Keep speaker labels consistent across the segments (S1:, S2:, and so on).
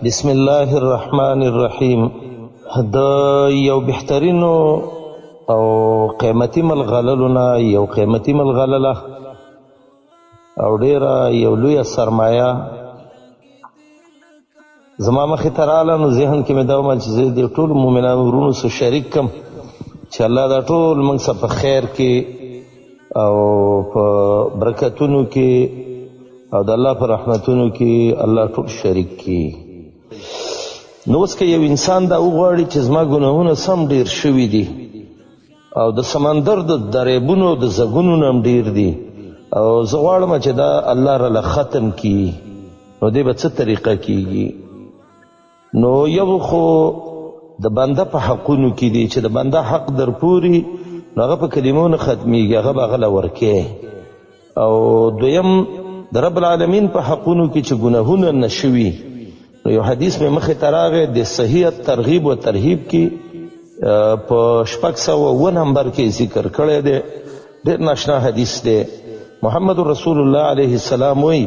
S1: بسم الله الرحمن الرحیم. د یو بهترینو او قیمتي ملغللو نه یو قیمتي ملغلله او ډېره یو لویه سرمایه زما مخې ته راغله، نو ذهن کې مې دا ومه چې زه دې ټولو مؤمنانو وروڼو سره شریک کم چې الله دا ټول موږ سره په خیر کې او په برکتونو کې او د الله په رحمتونو کې الله ټول شریک کړي. نو اوس که یو انسان دا وغواړي چې زما ګناهونه سم ډېر شوي دي او د سمندر د دریبونو د زګونو نه هم ډېر دي او زه غواړم چې دا الله راله ختم کړي، نو دې به څه طریقه کیږي؟ نو یو خو د بنده په حقونو کې دي چې د بنده حق در پوري، نو هغه په کلمو نه ختمیږي، هغه به هغه له ورکې. او دویم د رب العالمین په حقونو کې چې ګناهونه نه شوي، نو یو حدیث مې مخې ته راغی د صحیح ترغیب و ترهیب کې په 607 نمبر کې ذکر کړی دی، ډېر ناشنا حدیث دی. محمد رسول الله علیه السلام وایي،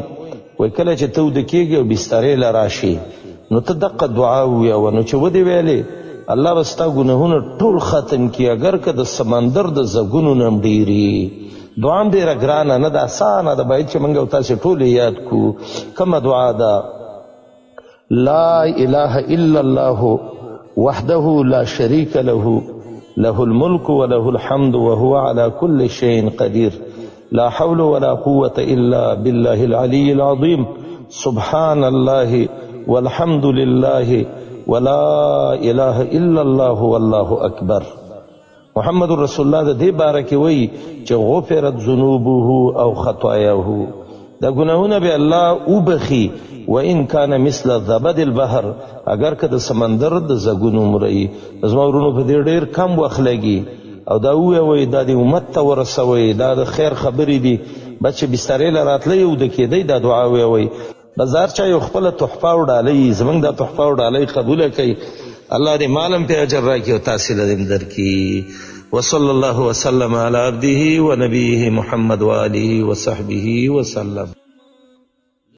S1: وایي کله چې ته ویده کېږې او بسترې له راشي نو ته دقه دعا وویه، نو چې ودې ویلې الله به ستا ګناهونه ټول ختم کړي، اګر که د سمندر د زګونو نه هم ډېري. دعا هم ډېره ګرانه نه ده، اسانه ده، باید چې موږ او تاسې ټول یې یاد کړو. کومه دعا ده؟ لا اله الا الله وحده لا شریک له، له الملک وله الحمد وهو على كل شيء قدير، لا حول ولا قوة إلا بالله العلي العظيم، سبحان الله والحمد لله ولا إله إلا الله والله أكبر. محمد رسول الله د دې باره کې وایي چې غفرت ذنوبه او خطایاه، دا ګناهونه به الله وبخي، وإن كان مثل زبد البحر، اگر که د سمندر د زګونو عمر وي. زما ورونو په دې ډېر کم وخت لګي او دا ووایي دا دې امت ته ورسوئ، دا د خیر خبرې دي. بس چې بسترې له راتلئ او د کېدئ دا دعا ووایئ. بس هر چا یو خپله تحفه او ډالۍ، زموږ دا تحفه او ډالۍ قبوله کړئ، الله دې مال هم پرې اجر راکړي او تاسې له دې هم درکړي. وصلی الله وسلم علی عبده ونبیه محمد وآله وصحبه وسلم.